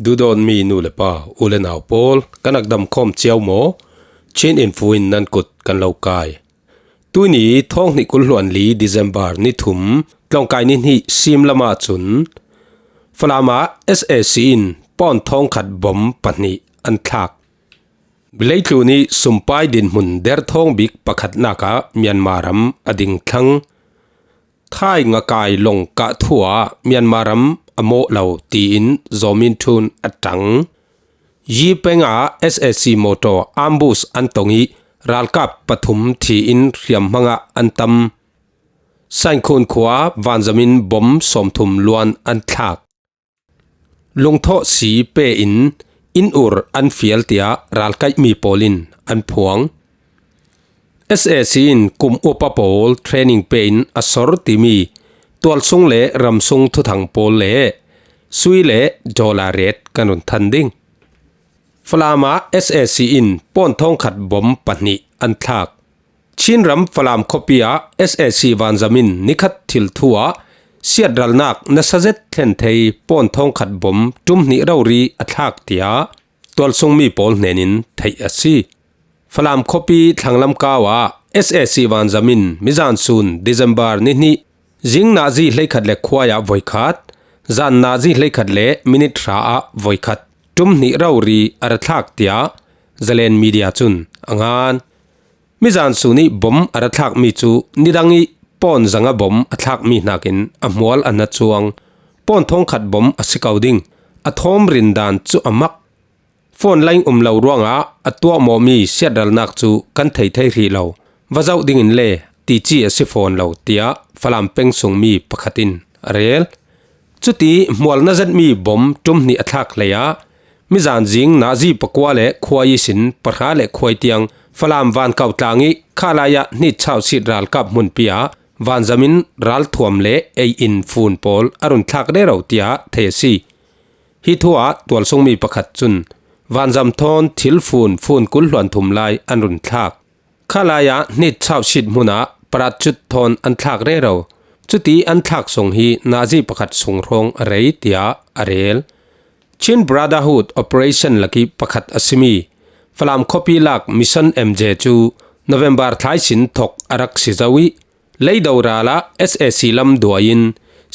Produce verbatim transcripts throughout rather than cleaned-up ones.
Duhdawtmi nu le pa, u le nau pawl, kan rak dam khawm cio maw? Chin Info in nan kut kan lo kai. Tuini thawng hnih kul hluan li December ni thum, tlawngkai ni hnih sim lamah cun Falam ah S A C in pawn thawng khat bom pahnih an thlak. Leitlun ih sumpai dinhmun derthawng bik pakhatnak ah Myanmar ram a ding thlang. Thai ngakai long kah thu ah Myanmar ram a mawh lo tiin Zomi Thun a ṭang. Yi peng ah S A C motor ambush an tong ih ralkap pathum thi in hriamhmang ah an tam. Sainkhun khua vanzam in bom sawmthum luan an thlak. Lungthawh si pe in inn ur an fial tiah ralkaihmi pawl in an phuang. S A C in kum upa pawl training pe in a sor timi tualsung le ramsung thuthang pawl le sui le dollar rate kan run than ding. Falam ah S A C in pawn thawng khat bom pahnih an thlak. Chin ram Falam khuapi ah S A C vanzam in nikhat thil thu ah siatralnak nasa zet thlen thei pawn thawng khat bom ṭum hnih rori a thlak tiah tualsungmi pawl hnenin theih a si. Falam khuapi thlanglam kau ah S A C vanzam in mizan sun December ni hnih zing nazi hleikhat le khuai ah voikhat, zan nazi hleikhat le minit hra ah voikhat ṭum hnih rori a ra thlak tiah Zalen Media cun a ngan. Mizan sun ih bom a ra thlakmi cu nidang ih pawn zanga bom a thlakmi hnakin a hmual a na cuang. Pawn thawng khat bom a si ko ding. A thawm rindan cu a mak. Phone line um lo ruangah a tuahmawhmi siatralnak cu kan thei thei hrih lo. Va zoh dingin le tici a si fawn lo, tiah Falam peng sungmi pakhat in a rel. Cuti hmual na zetmi bom ṭum hnih a thlak hleiah mizan zing nazi pakua le khuai ihsin pahra le khuai tiang Falam Vankau tlang ih khalai ah hnitchauh sit ralkap hmunpi ah vanzam in ralthuam le ei-in fun pawl a run thlak rero tiah thei a si. Hi thu ah tualsungmi pakhat cun vanzam thawn thil fun, fun kul hluan thum lai an run thlak. Khalai ah hnitchauh sit hmun ah paratchut thawn an thlak rero. Cuti an thlak sung hi nazi pakhat sung hrawng a rei tiah a rel. Chin Brotherhood Operation lakih pakhat a simi Falam khuapi lak Mission M J cu November thlai sin thok a rak si zo ih, Leido ral ah S A C lam duai in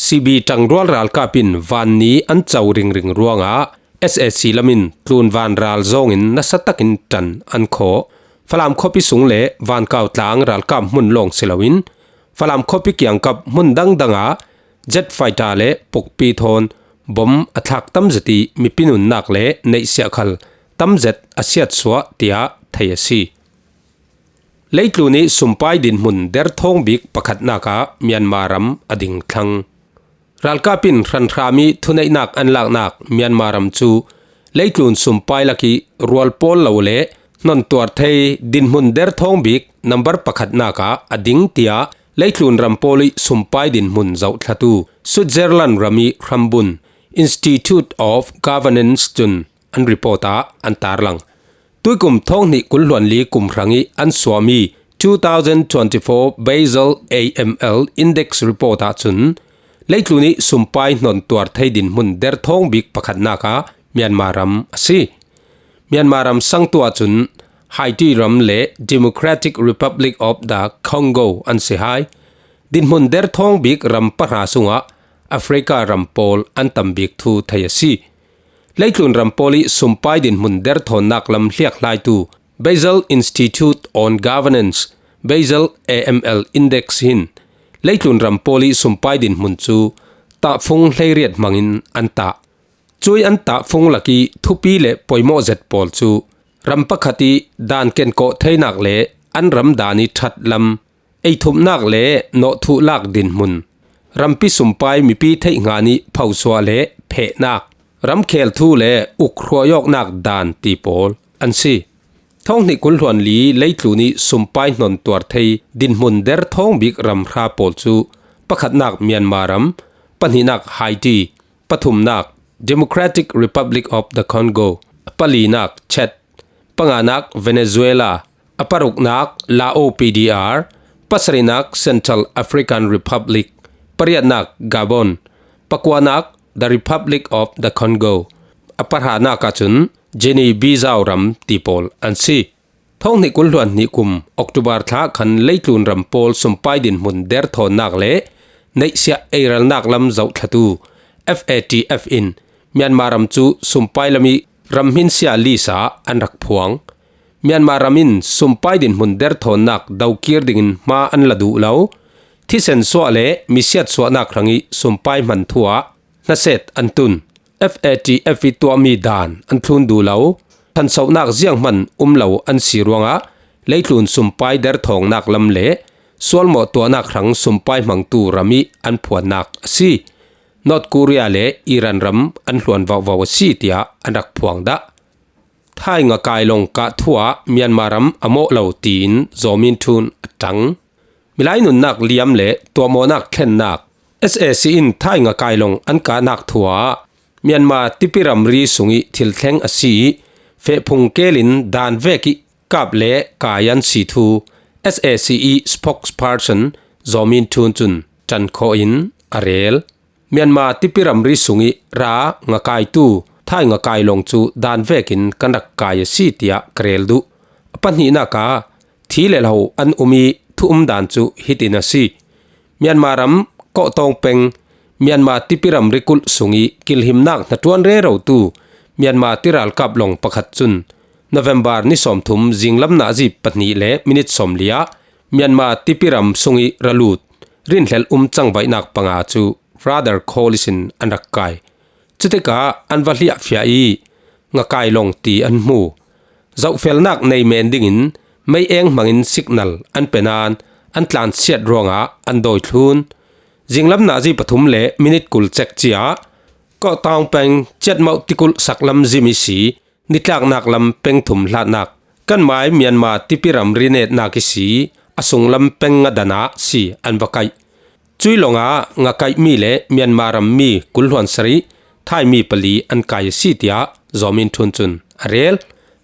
C B ṭangrual ralkap in vanni an co ringring ruangah S A C lam in tlunvan ral zawngin nasa takin ṭan an khawh. Falam khuapi sung le Vankau tlang ralkap hmun lawng si loin Falam khuapi kiangkap hmun dangdang ah jet fighter le pukpi thawn bom a thlak tam zet ih mipi nunnak le neihsiah khal tam zet a siatsuah tiah thei a si. Leitlun ih sumpai dinhmun derthawng bik pakhatnak ah Myanmar ram a ding thlang. Ralkap in hranhrami thuneihnak an laknak Myanmar ram cu leitlun sumpai lakih rual pawl lo le hnontuar thei dinhmun derthawng bik nambar pakhatnak ah a ding, tiah leitlun ram pawl ih sumpai dinhmun zohthlatu Switzerland ram ih hrambun Institute of Governance cun an report ah an tarlang. Tuikum thawng hnih kul hluan li kum hrang ih an suahmi two thousand twenty-four Basel A M L Index report ahcun leitlun ih sumpai hnontuar thei dinhmun derthawng bik pakhatnak ah Myanmar ram a si. Myanmar ram sangtu ahcun Haiti ram le Democratic Republic of the Congo an si hai. Dinhmun derthawng bik ram pahra sungah Africa ram pawl an tam bik thu thei a si. Leitlun ram pawl ih sumpai dinhmun derthawnnak lam hliakhlaitu Basel Institute on Governance, Basel A M L Index hin leitlun ram pawl ih sumpai dinhmun cu tahfung hleiriat hmangin an tah. Cuih an tahfung lakih thupi le poimawh zet pawl cu ram pakhat ih dan kenkawh theinak le an ram dan ih ṭhat lam, eithupnak le nawhthuh lak dinhmun, rampi sumpai mipi theih hngah nih phosuah le phehnak, ramkhel thu le ukhruai awknak dan ti pawl an si. Thawng hnih kul hluan li leitlun ih sumpai hnontuar thei dinhmun derthawng bik ram hra pawl cu pakhatnak Myanmar ram, pahnihnak Haiti, pathumnak Democratic Republic of the Congo, palinak Chad, panganak Venezuela, a paruknak Lao P D R, pasarihnak Central African Republic, pariatnak Gabon, pakuanak the Republic of the Congo, a pahranak ahcun Guinea Bissau ram ti pawl an si. Thawng hnih kul hluan hnih kum October thla khan leitlun ram pawl sumpai dinhmun derthawnnak le neihsiah eiralnak lam zohthlatu F A T F in Myanmar ram cu sumpai lam ih ram hminsia list ah an rak phuang. Myanmar ram in sumpai dinhmun derthawnnak dokir dingin hma an la duh lo. Thisen suah le misiat suahnak hrangih sumpai hman thu ah hnaset an tun. F A T F ih tuahmi dan an thlun duh lo. Thansohnak zianghman um lo an si ruangah leitlun sumpai derthawnnak lam le sualmawh tuahnak hrang sumpai hmangtu ram ih an phuannak a si. North Korea le Iran ram an hluan vauhvau a si, tiah an rak phuang dah. Thai ngakai long kah thu ah Myanmar ram a mawh lo tiin Zaw Min Htun a ṭang. Milai nunnak liam le tuahmawhnak thlennak S A C in Thai ngakai long an kahnak thu ah Myanmar tipi ramri sungih thil thleng a si ih fehphung kel in dan vek ih kap le kai an si thu S A C ih spokesperson Zaw Min Htun cun ṭan khawh in a rel. Myanmar tipi ramri sungih ra ngakaitu Thai ngakai long cu dan vekin kan rak kai a si, tiah ka rel duh. A pahnihnak ah thi le lo an um ih thu um dan cu hitin a si. Myanmar ram Kawhtawng peng Myanmar tipi ramri kulh sungih kilhimnak hnaṭuan rerotu Myanmar tiralkap long pakhat cun November ni sawmthum zinglam nazi pahnih le minit sawmli ah Myanmar tipi ram sungih ra lut rinhlelh um cangvaihnak panga cu radar call ihsin an rak kai. Cutikah an va hliahfiah ih ngakai long ti an hmu. Zohfelnak nei men dingin mei eng hmangin signal an pe nain an tlansiat ruangah an dawi thlun. Zinglam nazi pathum le minit kul cek ciah Kawhtawng peng Ciatmauh tikulh saklam zim ihsi nitlaknak lam peng thum hlatnak, kanmai Myanmar tipi ramri netnak ihsi a sunglam peng nga dan ah si an va kaih. Cui longah ngakaihmi le Myanmar rammi kul hluan sarih Thaimi pali an kai a si, tiah Zaw Min Htun cun a rel.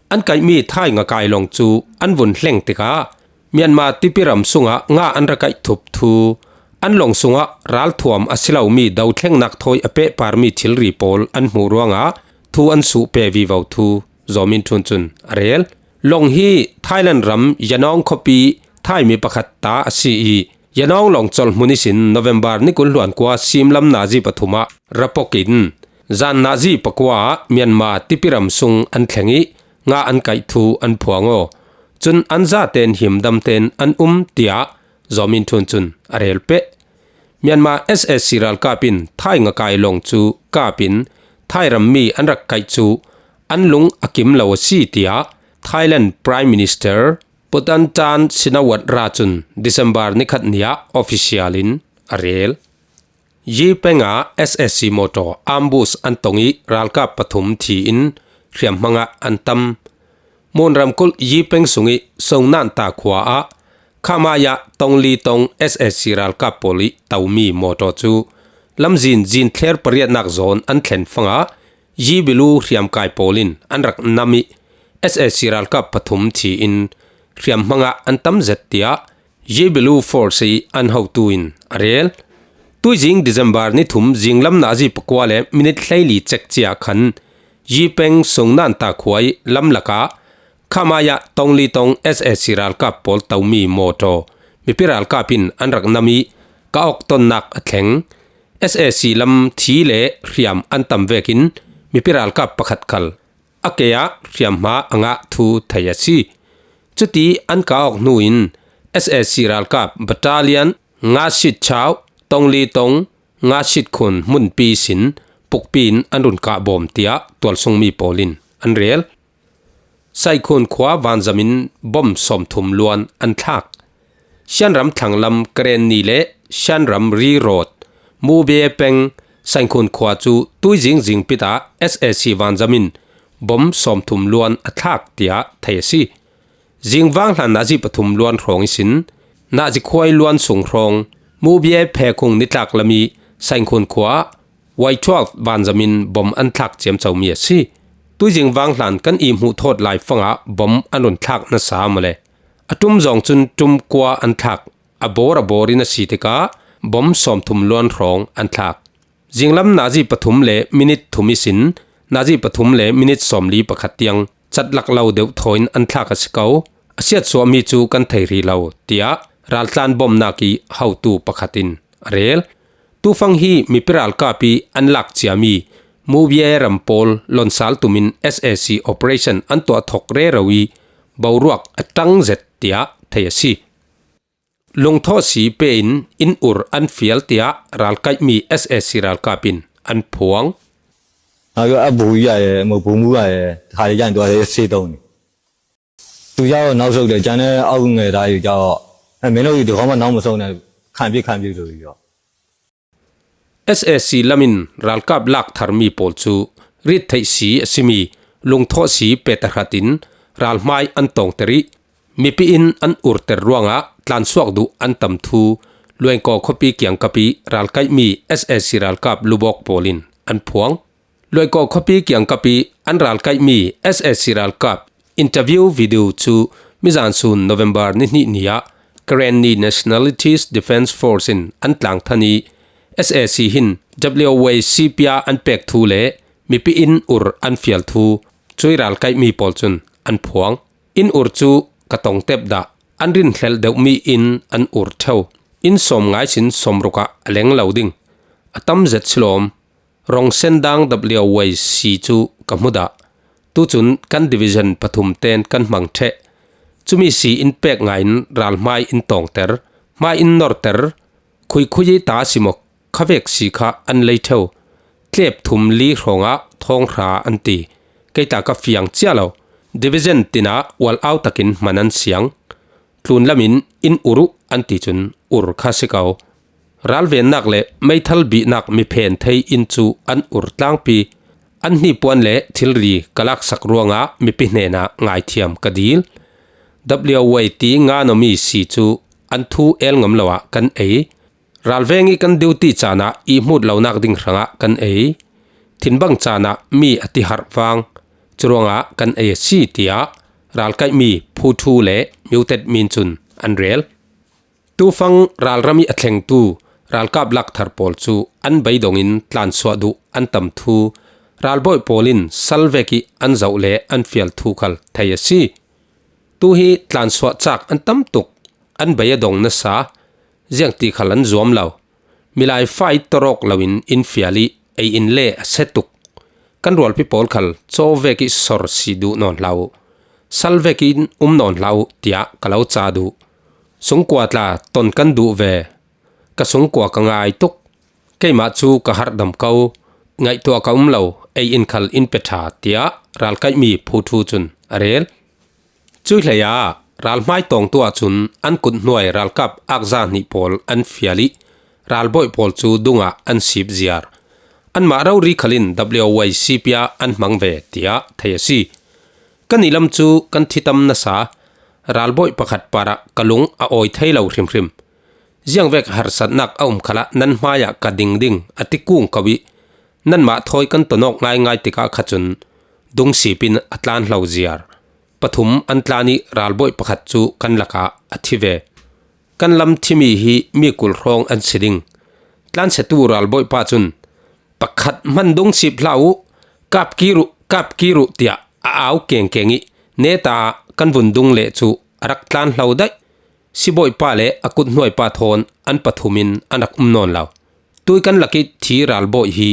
An kaihmi Thai ngakai long cu an vun hleng tikah Myanmar tipi ram sungah nga an ra kaih thup thu, an long sungah ralthuam a si lomi dothlengnak thawi a pehparmi thilri pawl an hmuh ruangah thu an suh pe vivo thu Zaw Min Htun cun a rel. Long hi Thailand ram Yanawng khuapi Thaimi pakhat ta a si ih, Yanawng long colhmun ihsin November ni kul hluan kua simlam nazi pathum ah ra pok in, zan nazi pakua ah Myanmar tipi ram sung an thleng ih nga an kaih thu an phuang aw. Cun an zaten himdamten an um, tiah Zaw Min Htun cun a rel peh. Myanmar S A C ralkap in Thai ngakai long cu kap in Thai rammi an rak kaih cu an lung a kim lo a si, tiah Thailand Prime Minister Pu Thanthan Shinawatra cun December nikhat ni ah official in a rel. Yi peng ah S A C motor ambush an tong ih ralkap pathum thi in hriamhmang ah an tam. Mun ramkulh Yi peng sungih Songnanta khua ah Khamaya tongli tong S A C ralkap pawl ih tomi motor cu lamzin zin thler pariatnak zawn an thlen fangah Yibilu hriamkai pawl in an rak nam ih S A C ralkap pathum thi in hriamhmang ah an tam zet, tiah Yibilu Force ih an hotu in a rel. Tuizing December ni thum zinglam nazi pakua le minit hleili cek ciah khan Yi peng Songnanta khua ih lamlak ah Khamaya tongli tong S A C ralkap pawl tomi motor mipi ralkap in an rak nam ih ka awk tonnak a thleng. S A C lam thi le hriam an tam vekin mipi ralkap pakhat khal a ke ah hriamhma a ngah thu thei a si. Cuti an ka awk hnu in S A C ralkap Battalion nga sit chau tongli tong nga sit khun hmunpi sin pukpi in an run kah bawm, tiah tualsungmi pawl in an rel. Saikhun khua vanzam in bom sawmthum luan an thlak. Shan ram thlanglam Karen ni le Shan ram Ri Road, Mubie peng Saikhun khua cu tuizing zingpit ah S A C vanzam in bom sawmthum luan a thlak, tiah thei a si. Zingvang hlan nazi pathum luan hrawng ihsin nazi khuai luan sung hrawng Mubie phekhung nitlak lam ih Saikhun khua Y twelve vanzam in bom an thlak ciamcomi a si. Tuizing vang hlan kan i hmuh thawt lai fangah bom an run thlak nasa mawle. A ṭum zawng cun ṭum kua an thlak. A bawr a bawr in a si tikah bom sawmthum luan hrawng an thlak. Zinglam nazi pathum le minit thum ihsin nazi pathum le minit sawmli pakhat tiang cat lak lo deuh thawin an thlak a si ko, a siatsuahmi cu kan thei rih lo, tiah raltlan bawmhnak ih hotu pakhat in a rel. Tufang hi mipi ralkap ih an lak ciami Mubye ram pawl lonsal tumin S A C operation an tuah thok rero ih boruak a ṭang zet tiah thei a si. Lungthawhsi pe in inn ur an fial tiah ralkaihmi S A C ralkap in an phuang. 那个阿婆也没不母也，他也都在街头呢。主要闹手的，现在熬夜的有叫，哎，没那个地方嘛，闹不手呢，看病看病都有。 S A C lam in ralkap lak tharmi pawl cu rit theih si a simi lungthawh si pe tahratin ralhmai an tawngter ih mipi in an urter ruangah tlansuak duh an tam thu Luaingkaw khuapi kiangkap ih ralkaihmi S A C ralkap lubawk pawl in an phuang. Luaingkaw khuapi kiangkap ih an ralkaihmi S A C ralkap interview video cu mizan sun November ni hnih ni ah Karenni Nationalities Defence Force in an tlangthan ih S A C hin W A C pia an pek thu le mipi in ur an fial thu cui ralkaihmi pawl cun an phuang. Inn ur cu ka tongtep dah an rinhlelh deuhmi in an ur ṭheu. Inn sawm ngai sin sawmruk ah a leng lo ding. A tam zet si lawm. Rong sendang W A C cu ka hmu dah. Tucun kan division pathum ten kan hmang ṭheh. Cumi si in pek ngai in ralhmai in tawngter, hmai in norter, khuikhui ih ta si maw, khavek si kha an lei ṭheu. Tlep thum li hrawngah thawng hra an ti. Kei ta ka fiang cia lo. Division tinah ual au takin hman an siang. Tlunlam in in ur uh an ti cun ur kha si ko. Ralvennak le meithal bihnak mi phen thei in cu an ur tlangpi. An hnipuan le thilri ka laksak ruangah mipi hnenah ngaithiam ka dil. W A T nga nomi si cu an thu el ngam lo ah kan ei. Ralveng ih kan duty caan ah ihmut lonak ding hrangah kan ei. Thinbang caan ah mi a ti harh vang. Curuangah kan ei a si, tiah ralkaihmi Phu Thu le Myo Tet Min cun an rel. Tufang ralram ih a thlengtu ralkap lakthar pawl cu an beidong in tlansuah duh an tam thu ralbawih pawl in sal vek ih an zoh le an fial thu khal thei a si. Tu hi tlansuah cak an tam tuk, an bei a dong nasa, ziangti khal an zuam lo. Milai fa ih tawrawk loin in fial ih ei in le a se tuk. Kan rualpi pawl khal caw vek ih sor si duh nawn hlah uh, sal vekin um nawn hlah uh, tiah ka lo ca duh. Sungkua tla ton kan duh ve. Ka sungkua ka ngai tuk. Keimah cu ka harhdam ko, ngaihtuah ka um lo, ei in khal in pe ṭha, tiah ralkaihmi Phu Thu cun a rel. Cui hleiah ralhmai tawngtu ahcun an kut hnuai ralkap akza hnih pawl an fial ih ralbawih pawl cu dungah an sip ziar. Anmah rori khal in W A C pia an hmang ve, tiah thei a si. Kan ihlam cu kan thi tam nasa. Ralbawih pakhat parah ka lung a awi thei lo hrimhrim. Ziangvek harsatnak a um khalah nan hmaiah ka ding ding a ti kung ko ih nanmah thawi kan tonawk ngaingai tikah kha cun dungsip in a tlan hlo ziar. Pathum an tlan ih ralbawih pakhat cu kan lakah a thi ve. Kan lam thimi hi mi kul hrawng an si ding. Tlansiatu ralbawih pa cun, "Pakhat hman dungsip hlah uh, kapkir uh, kapkir uh," tiah a au kengkeng ih neta ah kan vun dung leh cu a rak tlan hlo daih. Sibawipa le a kut hnuaipa thawn an pathum in an rak um nawn lo. Tui kan lak ih thi ralbawih hi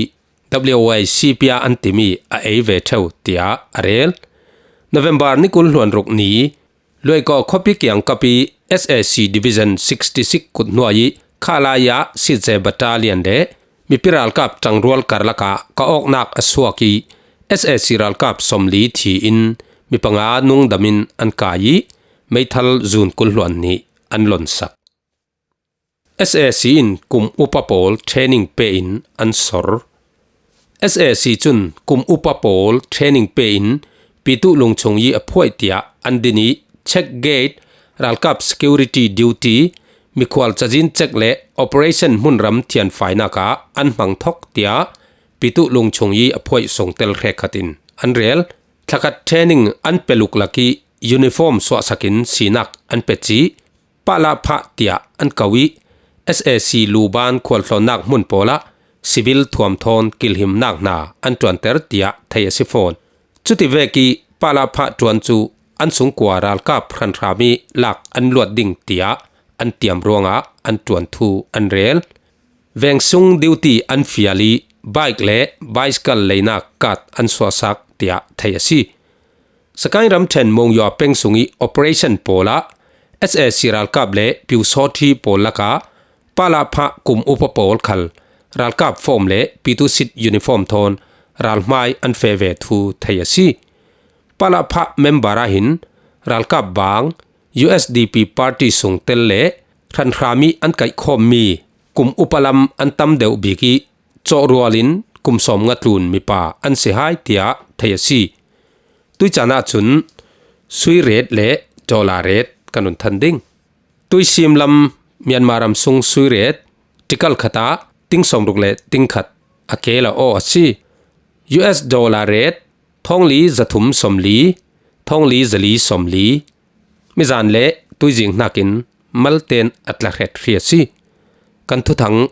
W A C pia an timi a ei ve ṭheu, tiah a rel. November ni kul hluan ruk ni, Luaikaw khuapi kiangkap ih S A C Division sixty six kut hnuai ih khalai ah Sitze Battalion le mipi ralkap ṭangrual karlak ah ka awknak a suak ih S A C ralkap sawmli thi in mi panga nungdam in an kai ih meithal zun kul hluan hnih an lonsak. S A C in kum upa pawl training pe in an sor. S A C cun kum upa pawl training pe in Pitu lungchung ih a phuaih tiah an din ih check gate, ralkap security duty, mikhual cazin check le operation hmunram thianfainak ah an hmang thok tiah Pitu lungchung ih a phuaih sungtel hrekkhat in an rel. Thlakhat training an pe luklak ih uniform suahsak in sinak an pe cih. Pahlah phah tiah an ko ih S A C Luban khualtlawnnak hmun pawl ah civil thuam thawn kilhim nak hna an ṭuanter tiah thei a si fawn. Cuti vek ih Palapha ṭuan cu an sungkua ralkap hranhra mi lak an luat ding tiah an tiam ruangah an ṭuan thu an rel. Veng sung duty an fial ih bike le bicycle leinak card an suahsak tiah thei a si. Sagaing ramṭhen Monywa peng sungih operation pawl ah S A C ralkap le Pyusawṭhi pawl lakah Palapha kum upa pawl khal ralkap form le Pyitusit uniform thawn ralhmai an feh ve thu thei a si. Palapha member ah hin ralkap bang U S D P party sung tel le hranhra mi an kaihkhawmmi kum upa lam an tam deuh bik ih cawhrual in kum sawmnga tlun mipa an si hai tiah thei a si. Tuicaan ahcun sui rate le dollar rate kan run than ding. Tuisim lam Myanmar ram sung sui rate tikal khat ah ting sawmruk le ting khat a keel a aw a si. U S dollar rate thongli zathum sawmli, thongli zali sawmli. Mizan le tuizing hnakin malten a tla hret hri a si. Kan thuthang